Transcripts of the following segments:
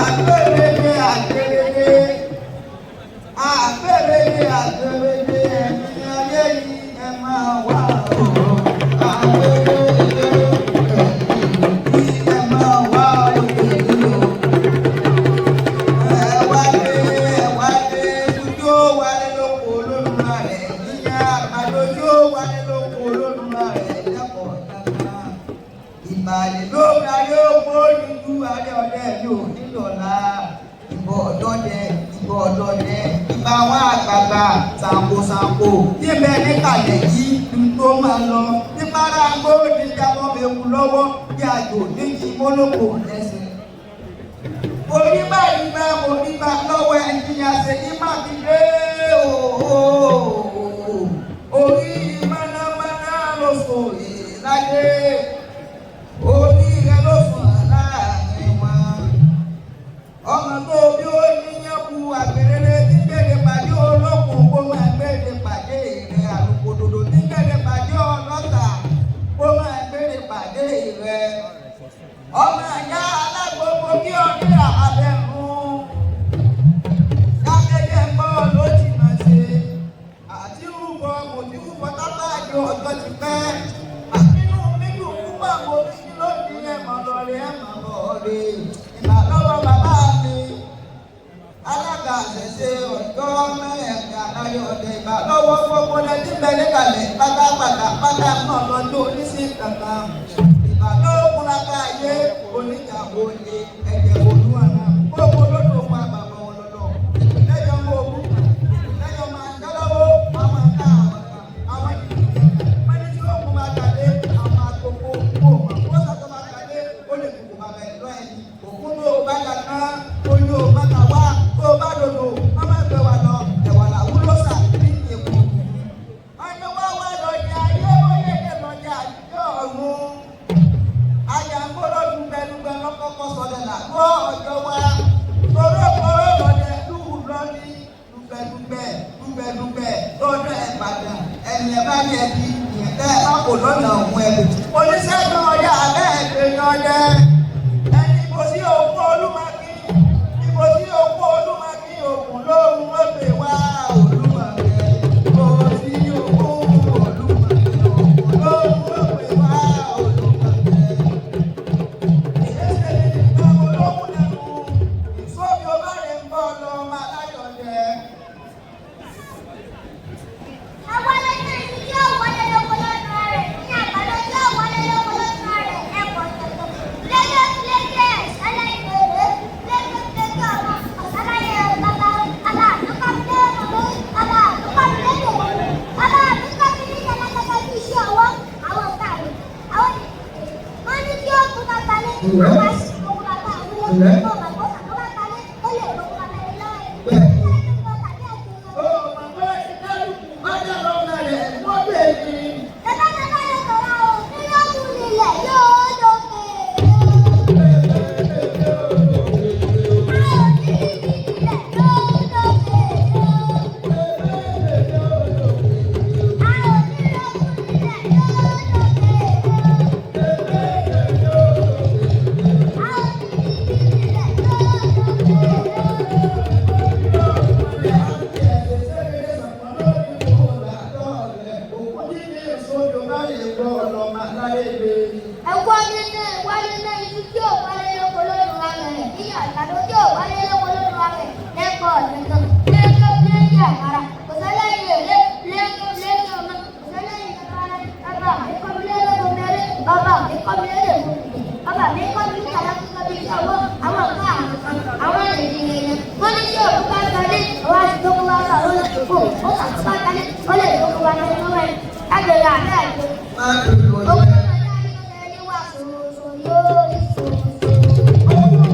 Àgbèrèdè, àgbèrèdè, àgbèrèdè, àgbèrèdè, ẹ̀yin ayé yìí, ẹ máa wá o. Àgbèrèdè, ẹ̀yin ẹ máa wá o. Ẹ wálé, ẹ wálé, dúdú wálé lóko lónúra rẹ̀ yíyá, àgbàdo yóò wálé lóko lónúra rẹ̀ lẹ́kọ̀ọ́ dáná. Ìbàlẹ̀ ló darí owó dúdú alẹ́ ọdẹ yóò nílọ́la. Ìbọn ọ̀dọ́dẹ, ìbọn ọ̀dọ́dẹ, ìbá àwọn àgbààgbà ṣàǹkóṣàǹkó tí bẹ níkàlẹ̀ yìí ń tó máa lọ. Nípara gbòdì jábọ́ mẹ́kù lọ́wọ́ bí àjò níjì mólókò lẹ́sẹ̀. Orí báyìí bá mo rí bá lọ́wọ́ ẹnjìyà Ṣèyí Mákindé ooo. Orí mánámáná ló sọ ìlàdé. Orí rẹ ló sùn láàrin wọn. Ọmọ tó bí ó níyàn bu àgbèrè tí gbèrè pàdé olókùn, kó máa gbèrè pàdé rẹ. Àlùkò dòdò tí gbèrè pàdé ọlọ́tà, kó máa gbèrè pàdé rẹ. Ọmọ ìyá alágbogbo kí ọdún abẹ́rún. Dákẹ́jẹ́ ń bọ́ ló ti máa ṣe. Àti rúbọ kò tí rúbọ tábà jọ ọjọ́ ti pẹ́. Àbínú mi dùn púpọ̀, mo ní lónìí, ẹ̀ mọ̀ lọ́rẹ́, ẹ̀ mọ̀ bọ̀ọ̀rẹ́. Ìgbà lọ́wọ́ bàbá mi. Alága àṣẹṣe ọ̀dọ́ mẹ́rin aláyọ̀dẹ, ìgbà lọ́wọ́ gbogbo lẹ́tí bẹ́ẹ̀ níkàlẹ̀ pátápátá pátá náà lọ́jọ́ oníṣìí kankan. Ìgbà lọ́wọ́ kúnlákà ayé oníjà olè ẹ̀jẹ̀ olúwa náà. Gbogbo lódò pa bàbá wọn lọ́dọ̀. Lẹ́yìn ọmọ ogun, lẹ́yìn ọmọ àjọlọ́wọ́, àwọn ẹ̀ka àwọn kan, àwọn ìdílé. Wọ́n ní tí ó kún bá tàlé, àwọn àgbòkò kò mọ̀. Wọ́n sọ̀tọ̀ bá tàlé, ó lè kókò bàbá ẹ̀ lọ́ ẹni. Òkú ló bá dàgbà, ó ní ó bá ta wá, tó bá dòdò, wọ́n máa gbé wa lọ, ẹ̀wà làwúlò sà ní Èkó. Ọ̀nà wá wá lọ́jà ayé, bóyá èdè lọ́jà àdúgbò ọ̀run. Àjàngbóró dùgbẹ̀dùgbẹ̀ lọ́kọ́kọ́ sọ̀dẹ̀ làgbọ́ ọjọ́ wa. Torótoró lọ́dẹ lúwù lọ́ní dùgbẹ̀dùgbẹ̀ dùgbẹ̀dùgbẹ̀ lọ́dọ̀ Ìbàdàn. Ẹni ẹ bá ní ẹbí ìyẹn tẹ́ ẹ bá kò lọ́nà òun ẹ̀bù. Oníṣègùn ọdẹ abẹ́ ẹ̀gbẹ́ ọdẹ. Ẹni ìbò sí òkú Olúmọkí. Ìbò sí òkú Olúmọkí, òkun lóhùn ó pè wá Olúmọkẹ́. Ìbò sí òkú Olúmọkẹ́, òkun lóhùn ó pè wá Olúmọkẹ́. Ìṣẹ̀ṣẹ̀ ìgbà olóhùn lẹ́nu. Ìsọ́bí ọba rẹ̀ ń bọ̀ lọ máa láyọ̀dẹ. Awálé náà ni yóò wọlé lóko lọ́nà rẹ̀ ní àgbàdo, yóò wọlé lóko lọ́nà rẹ̀ ẹ̀kọ́ tọ̀tọ̀. Lẹ́gẹ́ lẹ́gẹ́ ẹ̀sálẹ̀ ìbèrè lẹ́gẹ́ lẹ́gẹ́ ọmọ ọ̀sálàyé bàbá bàbá àtúkọ̀ mi bàbá àtúkọ̀ mi lẹ́dẹ̀ bàbá àtúkọ̀ mi ní kẹ́lẹ́kẹ́lẹ́ bí iṣẹ́ ọwọ́ àwọn ọ̀tá rẹ̀ àwọn wọ́n ní kí ó kú bàbá lé àwọn àṣìkò bàbá àwọn olóko bàbá ó bàbá lé ó lè lóko bàbá lé lọ́wọ́ ẹ̀. Ó màmá ìkálukú bá dá lọ́nà rẹ̀ wọ́n bèèrè. Bàbá bàbá ló sọ̀rọ̀ o, nínú ọ̀gùn nílẹ̀ yóò lókè. A ò ní ibi nílẹ̀ yóò lókè. A ò ní ọ̀gùn nílẹ̀ yóò lókè. A ò ní ibi nílẹ̀ yóò lókè. Ẹ̀wọ́ nínú ìwálé náà, iṣu tí ò wálé lóko lóru wa rẹ̀ níyà, àgbàdo tí ò wálé lóko lóru wa rẹ̀ lẹ́kọ̀ọ́ nìkan lẹ́kọ̀ọ́ lẹ́yìn àkàrà kò sẹ́lẹ̀yìn èrè lẹ́kọ̀ọ́ lẹ́yìn ọmọ kò sẹ́lẹ̀yìn àkàrà. Bàbá mi kọ́ mi lẹ́lẹ́kọ̀ọ́ mẹ́rẹ́, bàbá mi kọ́ mi lẹ́lẹ́kọ̀ọ́, bàbá mi kọ́ mi ní kàlá kíkọ́ bí ọwọ́ àwọn ọ̀gá àwọn ènìyàn yẹn. Wọ́n ní tí òkú bá sọdé ọwọ́ àti tó kó bá sọ ó lè kó ó kà tó bá sọdé ó lè tó kó bá sọdé lọ́wọ́ ẹ̀ lágbèrè àbẹ́ àgbẹ̀. Owó náà dá ní ẹni wà sòsò yóò rí sòsò. Ẹni wà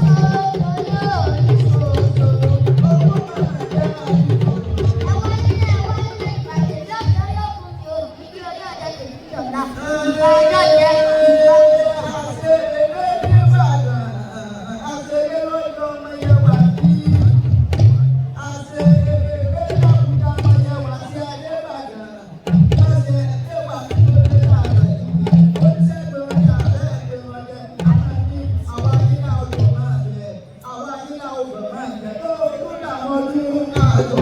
sòsò yóò rí sòsò. Ẹ̀wọ́n nílé, ẹ̀wọ́n nílé ìpàdé lọ́jọ́ yóò fún mi ò ní bí orí ọjọ́ tèmi ọ̀la. Ìgbà ọjọ́ jẹ́ ìgbà. Máa jẹ́ tó kú làwọn ọdún àjọ.